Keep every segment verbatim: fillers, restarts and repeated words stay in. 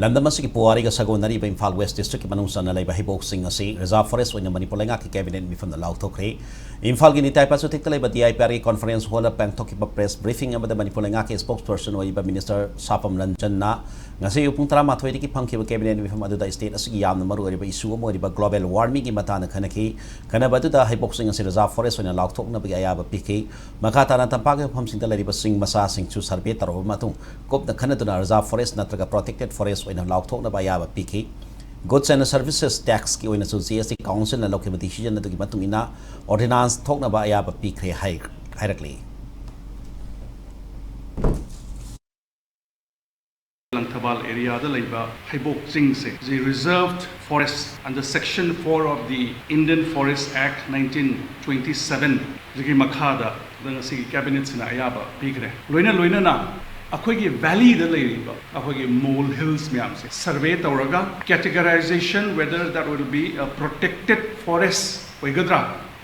ꯂꯝꯗꯝ ꯑꯁꯤꯒꯤ ꯄꯨꯋꯥꯔꯤꯒ ꯁꯥꯒꯣꯟꯅꯔꯤꯕ ꯏꯝꯐꯥꯜ ꯋꯦꯁ ꯗꯤꯁꯇ꯭ꯔꯤꯛꯀꯤ ꯃꯅꯨꯡ ꯆꯟꯅ ꯂꯩꯕ ꯍꯩꯕꯣꯛꯁꯤꯡ ꯑꯁꯤ ꯔꯤꯖꯥꯔꯚ ꯐꯣꯔꯦꯁ ꯑꯣꯏꯅ ꯃꯅꯤꯄꯨꯔ ꯂꯩꯉꯥꯛꯀꯤ ꯀꯦꯕꯤꯅꯦꯠ ꯃꯤꯐꯝꯅ ꯂꯥꯎꯊꯣꯛꯈ꯭ꯔꯦ꯫ ꯏꯝꯐꯥꯜꯒꯤ ꯅꯤꯇꯥꯏ ꯄꯥꯆꯨꯊꯤꯛꯇ ꯂꯩꯕ D I P R A conference ꯍꯣꯜꯗ ꯄꯥꯡꯊꯣꯛꯈꯤꯕ ꯄ꯭ꯔꯦꯁ ꯕ꯭ꯔꯤꯐꯤꯡ ꯑꯃꯗ ꯃꯅꯤꯄꯨꯔ ꯂꯩꯉꯥꯛꯀꯤ ꯁ꯭ꯄꯣꯛꯁ ꯄꯔꯁꯟ ꯑꯣꯏꯔꯤꯕ ꯃꯤꯅꯤꯁꯇꯔ ꯁꯥꯄꯝ ꯔꯟꯖꯟꯅ ꯉꯁꯤ ꯑꯌꯨꯛ ꯄꯨꯡ ꯇꯔꯥꯃꯥꯊꯣꯏꯗꯒꯤ ꯐꯝꯈꯤꯕ ꯀꯦꯕꯤꯅꯦꯠ ꯃꯤꯐꯝ ꯑꯗꯨꯗ ꯁ꯭ꯇꯦꯠ ꯑꯁꯤꯒꯤ ꯌꯥꯝꯅ ꯃꯔꯨꯑꯣꯏꯔꯤꯕ ꯏꯁꯨ ꯑꯃ ꯑꯣꯏꯔꯤꯕ ꯒ꯭ꯂꯣꯕꯦꯜ ꯋꯥꯔꯃꯤꯡꯒꯤ ꯃꯇꯥꯡꯗ ꯈꯟꯅꯈꯤ꯫ ꯈꯟꯅꯕ ꯑꯗꯨꯗ ꯍꯩꯕꯣꯛꯁꯤꯡ ꯑꯁꯤ ꯔꯤꯖꯥꯔꯚ ꯐꯣꯔꯦꯁ ꯑꯣꯏꯅ ꯂꯥꯎꯊꯣꯛꯅꯕꯒꯤ ꯑꯌꯥꯕ ꯄꯤꯈꯤ꯫ ꯃꯈꯥ ꯇꯥꯅ ꯇꯝꯄꯥꯛꯀꯤ ꯃꯐꯝꯁꯤꯡꯗ ꯂꯩꯔꯤꯕ ꯆꯤꯡ ꯃꯆꯥꯁꯤꯡꯁꯨ ꯁꯔꯚꯦ ꯇꯧꯔꯕ ꯃꯇꯨꯡ ꯀꯨꯞꯅ ꯈꯟꯅꯗꯨꯅ ꯔꯤꯖꯥꯔꯚ ꯐꯣꯔꯦꯁ ꯅꯠꯇ꯭ꯔꯒ ꯄ꯭ꯔꯣꯇꯦꯛꯇꯦꯗ ꯐꯣꯔꯦꯁ ꯑꯣꯏꯅ ꯂꯥꯎꯊꯣꯛꯅꯕ ꯑꯌꯥꯕ ꯄꯤꯈꯤ꯫ ꯒꯨꯗꯁ ꯑꯦꯟ ꯁꯔꯚꯤꯁꯦꯁ ꯇꯦꯛꯁꯀꯤ ꯑꯣꯏꯅꯁꯨ ꯖꯤ ꯑꯦꯁ ꯇꯤ ꯀꯥꯎꯟꯁꯤꯜꯅ ꯂꯧꯈꯤꯕ ꯗꯤꯁꯤꯖꯟ ꯑꯗꯨꯒꯤ ꯃꯇꯨꯡ ꯏꯟꯅ ꯑꯣꯔꯗꯤꯅꯥꯟꯁ ꯊꯣꯛꯅꯕ ꯑꯌꯥꯕ ꯄꯤꯈ꯭ꯔꯦ ꯍꯥꯏ-, ꯍꯥꯏꯔꯛꯂꯤ꯫ ꯂꯪꯊꯕꯥꯜ ꯑꯦꯔꯤꯌꯥꯗ ꯂꯩꯕ ꯍꯩꯕꯣꯛ ꯆꯤꯡꯁꯦ, the reserved forest under section four of the Indian Forest Act nineteen twenty seven ꯒꯤ ꯃꯈꯥꯗ ꯉꯁꯤꯒꯤ ꯀꯦꯕꯤꯅꯦꯠꯁꯤꯅ ꯑꯌꯥꯕ ꯄꯤꯈ꯭ꯔꯦ꯫ ꯂꯣꯏꯅ ꯂꯣꯏꯅꯅ ꯑꯩꯈꯣꯏꯒꯤ ꯚꯦꯂꯤꯗ ꯂꯩꯔꯤꯕ ꯑꯩꯈꯣꯏꯒꯤ ꯃꯣꯜ ꯍꯤꯜꯁ ꯃꯌꯥꯝꯁꯦ ꯁꯔꯚꯦ ꯇꯧꯔꯒ, categorization whether that will be a protected forest ꯑꯣꯏꯒꯗ꯭ꯔꯥ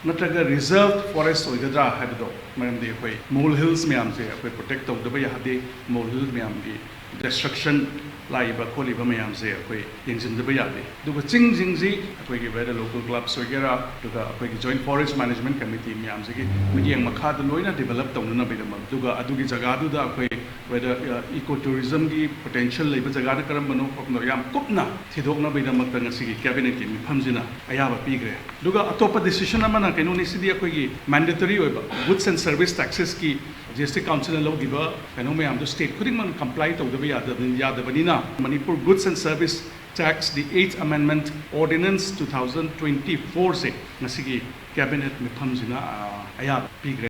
ꯅꯠꯇ꯭ꯔꯒ ꯔꯤꯖꯔꯚ ꯐꯣꯔꯦꯁ ꯑꯣꯏꯒꯗ꯭ꯔꯥ ꯍꯥꯏꯕꯗꯣ, ꯃꯔꯝꯗꯤ ꯑꯩꯈꯣꯏ ꯃꯣꯜ ꯍꯤꯜꯁ ꯃꯌꯥꯝꯁꯦ ꯑꯩꯈꯣꯏ ꯄ꯭ꯔꯣꯇꯦꯛ ꯇꯧꯗꯕ ꯌꯥꯗꯦ꯫ ꯃꯣꯜ ꯍꯤꯜ ꯃꯌꯥꯝꯒꯤ ꯗꯤꯁꯇ꯭ꯔꯛꯁꯟ ꯂꯥꯛꯏꯕ ꯈꯣꯠꯂꯤꯕ ꯃꯌꯥꯝꯁꯦ ꯑꯩꯈꯣꯏ ꯌꯦꯡꯁꯤꯟꯗꯕ ꯌꯥꯗꯦ꯫ ꯑꯗꯨꯒ ꯆꯤꯡꯁꯤꯡꯁꯤ ꯑꯩꯈꯣꯏꯒꯤ whether local clubs ꯑꯣꯏꯒꯦꯔꯥ, ꯑꯗꯨꯒ ꯑꯩꯈꯣꯏꯒꯤ Joint Forest Management Committee ꯃꯌꯥꯝꯁꯤꯒꯤ ꯃꯤꯠꯌꯦꯡ ꯃꯈꯥꯗ ꯂꯣꯏꯅ ꯗꯤꯕꯂꯞ ꯇꯧꯅꯅꯕꯒꯤꯗꯃꯛ, ꯑꯗꯨꯒ ꯑꯗꯨꯒꯤ ꯖꯒꯥꯗꯨꯗ ꯑꯩꯈꯣꯏ whether, ꯑ, eco tourism ꯒꯤ ꯄꯣꯇꯦꯟꯁꯤꯌꯦꯜ ꯂꯩꯕ ꯖꯒꯥꯗ ꯀꯔꯝꯕꯅꯣ ꯈꯣꯠꯄꯅꯣ ꯌꯥꯝ ꯀꯨꯞꯅ ꯊꯤꯗꯣꯛꯅꯕꯒꯤꯗꯃꯛꯇ ꯉꯁꯤꯒꯤ ꯀꯦꯕꯤꯅꯦꯠꯀꯤ ꯃꯤꯐꯝꯁꯤꯅ ꯑꯌꯥꯕ ꯄꯤꯈ꯭ꯔꯦ꯫ ꯑꯗꯨꯒ ꯑꯇꯣꯞꯄ ꯗꯤꯁꯤꯖꯟ ꯑꯃꯅ ꯀꯩꯅꯣꯅꯤ, ꯁꯤꯗꯤ ꯑꯩꯈꯣꯏꯒꯤ ꯃꯦꯟꯗꯦꯇꯔꯤ ꯑꯣꯏꯕ Goods and Service Taxes ꯀꯤ ꯖꯤ ꯑꯦꯁ ꯇꯤ ꯀꯥꯎꯟꯁꯤꯜꯅ ꯂꯧꯈꯤꯕ ꯀꯩꯅꯣ ꯃꯌꯥꯝꯗꯣ ꯁ꯭ꯇꯦꯠ ꯈꯨꯗꯤꯡꯃꯛꯅ ꯀꯝꯄ꯭ꯂꯥꯏ ꯇꯧꯗꯕ ꯌꯥꯗꯕ-, ꯌꯥꯗꯕꯅꯤꯅ, Manipur Goods and Service Tax, the eighth Amendment Ordinance two thousand twenty-four ꯁꯦ ꯉꯁꯤꯒꯤ ꯀꯦꯕꯤꯅꯦꯠ ꯃꯤꯐꯝꯁꯤꯅ, ꯑ, ꯑꯌꯥꯕ ꯄꯤꯈ꯭ꯔꯦ꯫